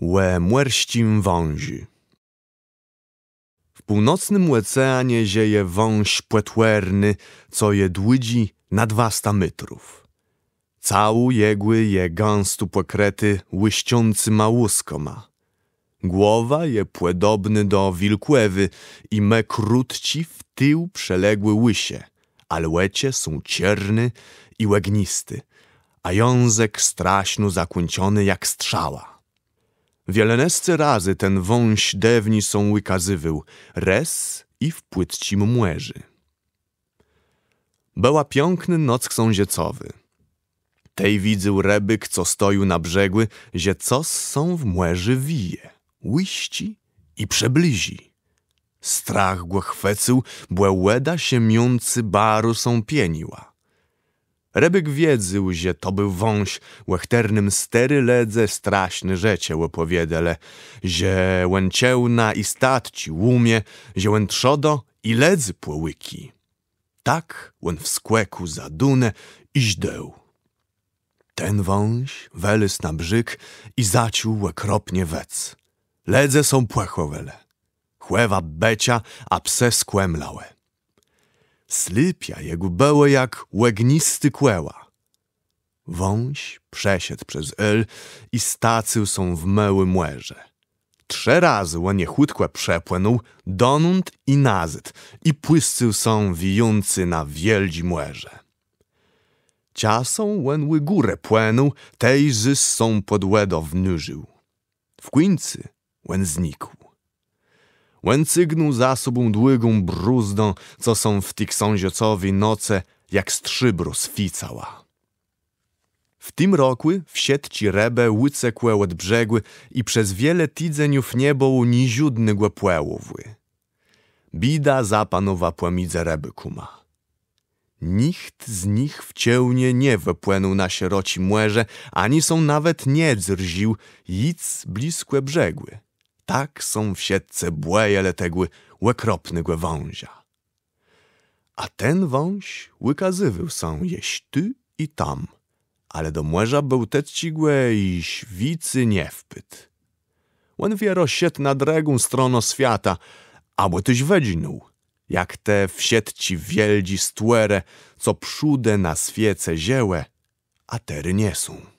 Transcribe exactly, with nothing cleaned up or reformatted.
Ò mòrsczim wãżu. W północnym òceanie żëje wąż pòtwòrny, co je dłudżi na dwasta métrów. Cało jegò je gãsto pòkrëté łiszczącyma łuskama. Głowa je pòdobnô do wilkòwi i mô krótczé w tił przëległé ùszë, ale òczë są czôrné i ògnisté, a jãzëk straszno zakùńczony jak strzała. Wielenôsce razy ten wąż dôwni sã ùkazywôł, rôz i w Pùcczim mòrzu. Bëła piãknô noc ksãżëcowô. Tej widzôł rëbôk, co stojôł na brzegù, że cos sã w mòrzu wije, łiszczi i przëbliżi. Strach gò chwëcył, bò wòda szëmiącô baro sã pieniła. Rëbôk wiedzôł, że to béł wąż, ò chtërnym stôri lëdze straszné rzeczë òpòwiôdelë, że òn czôłna i statczi łómie, że òn trzodã i lëdzy pòłikô. Tak òn wskòkł za dënã i żdôł. Ten wąż wëlôzł na brzég i zaczął òkropnie wëc. Lëdze sã pòchòwelë. Chòwa bëcza, a psë skòmlałë. Slépia jegò bëłë jak ògnisté kòła. Wąż przeszedł przez Hél i stacył sã w Môłé Mòrze. Trzë razë òn je chùtkò przepłënął, donąd i nazôd, i pùscył sã wijący na wiôldżé mòrze. Czasã òn ù górë płënął, tej zôs sã pòd wòdã wnurził. W kùńcu òn znikł. Òn cygnął za sobą długą brózdã, co sã w ti ksãżëcowi nocë jak strzébro swiécała. W tim rokù wszëtczé rëbë ùcekłë òd brzegù i przez wiele tidzeniów nie bëło niżódnégò pòłowù. Biéda zapanowa pòmidzë rëbôkama. Nicht z nich w czôłnie nie wëpłënął na szeroczé mòrze, ani sã nawet nie dzyrził jic blëskò brzegù. Tak sã wszëtcë bòjelë tegò òkropnégò wãża. A ten wąż ùkazywôł sã jesz tu i tam, ale do Mòrza Bôłtëcczégò jesz wicy nie wpôdł. Òn wierã szedł na drëgą stronã swiata, abò téż wëdżinął, jak te wszëtczé wiôldżé stwòrë, co przódë na swiece żëłë, a terô nie są.